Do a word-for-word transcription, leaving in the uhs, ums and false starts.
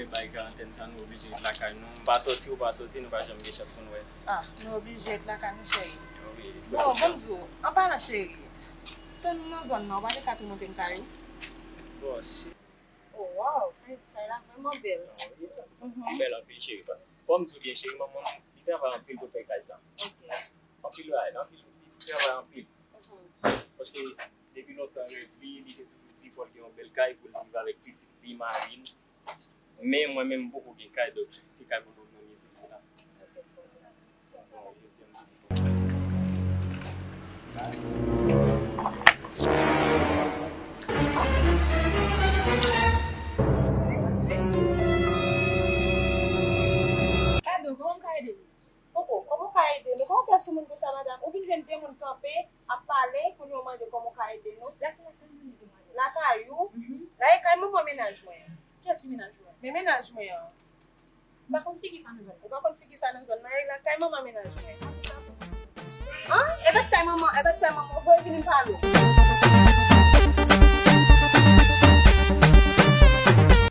Bay karantèn sa, nou oblije ret lakay nou. M pa sòti, ou pa sòti, nou pa janm gen chans pou n wè. Ah, nou oblije ret lakay nou, cheri. Wi. Bon, bon m di w, an palan cheri, tann nan zòn nan, ou pa te ka tou monte m kay ou? Bon, si. Oh, wow, kay, kay la vrèman bèl. Li bèl anpil, cheri. Fò m di w byen, cheri, manman m, li travay anpil pou fè kay sa. Ok. Anpil bagay, anpil, li travay anpil. Mhm. Paske depi lontan, rèv li, li te toujou di fò l gen yon bèl kay pou l viv avèk pitit li, mari l. Men mwen menm, m poko gen kay, donk se kay manman m nan m ye toujou la. Bon, jodi a, m te di fò m Kado, kòman m ka ede nou? Poko, kòman w ka ede nou? Kòman w fè sou moun konsa, madanm? Ou vin jwenn de moun kanpe, ap pale, kounye a w mande kòman w ka ede nou? La se lakay mwen, demwazèl. Lakay ou? Mhm. La e kay manman mennaj mwen an. Kiyès ki mennaj ou a? Men mennaj mwen an. Ou pa konn figi sa nan zòn nan? Ou pa konn figi sa nan zòn nan? E lakay manman mennaj mwen. An? E pa kay manman, e pa kay manman, ou voye vini m pale w.